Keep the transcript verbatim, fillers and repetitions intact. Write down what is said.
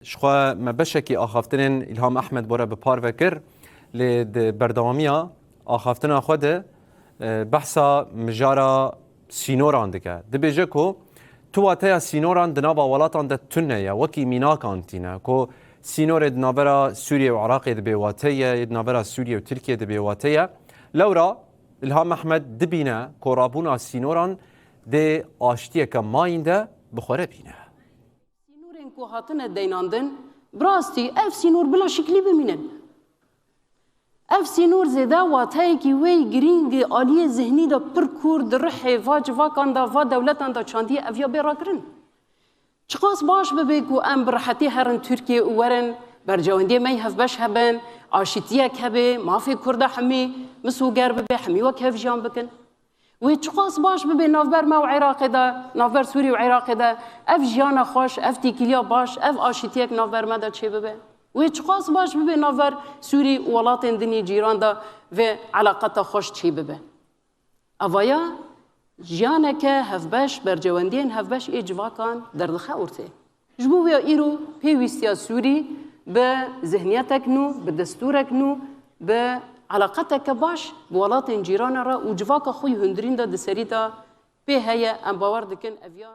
Jixwe me beşekî axaftinên Îlham Ehmed bore bi parve kir, lê di berdewamiya axaftina xwe de, e, behsa mijara sînoran dike. Dibêje ku tu wateya sînoran di nava welatan de tune ye, wekî mînakan tîne, ku sînorê di navbera Sûriyê û Iraqê dibê wate ye, yê di navbera Sûriyê û Tirkiyê dibê wate ye. Lewra Îlham Ehmed dibîne ku rabûna sînoran dê aştiyeke mayînde bi xwe re bîne. Sînorên ku hatine deynandin, bi rastî ev sînor bila şiklî bimînin. Ev sînor zêde wateyekî wê girîng aliyê zihnî de pir kûr di rihê va civakan de, va dewletan de çandiye ev ya bê rakirin. Çiqas baş bibe ku em bi rehetî herin Tirkiyê û werin, bercewendiyê me yê hevbeş hebin, aşîtiyek hebe, mafê Kurda hemî misoger bibe, hemî wek hev jiyan bikin. Wê çiqas baş bibe navber me û Iraqê de, navber Sûrî û Iraqê de, ev jiyana xweş, ev têkiliya baş, ev aşîtiyek navber me de çêbibe. Wê çiqas baş bibe navber Sûrî û welatên din yê cîran de vê eleqeta xweş çêbibe. Evaya jiyaneke hevbeş, bercewendiyên hevbeş ê civakan derdixe ortê. Ji bo vê îro pêwîstiya Sûrî bi zihniyetek nû, bi destûrek nû, bi eleqeteke baş bi welatên cîrana re û civaka xwe yê hundirîn de di serî de pê heye, em bawer dikin ev ya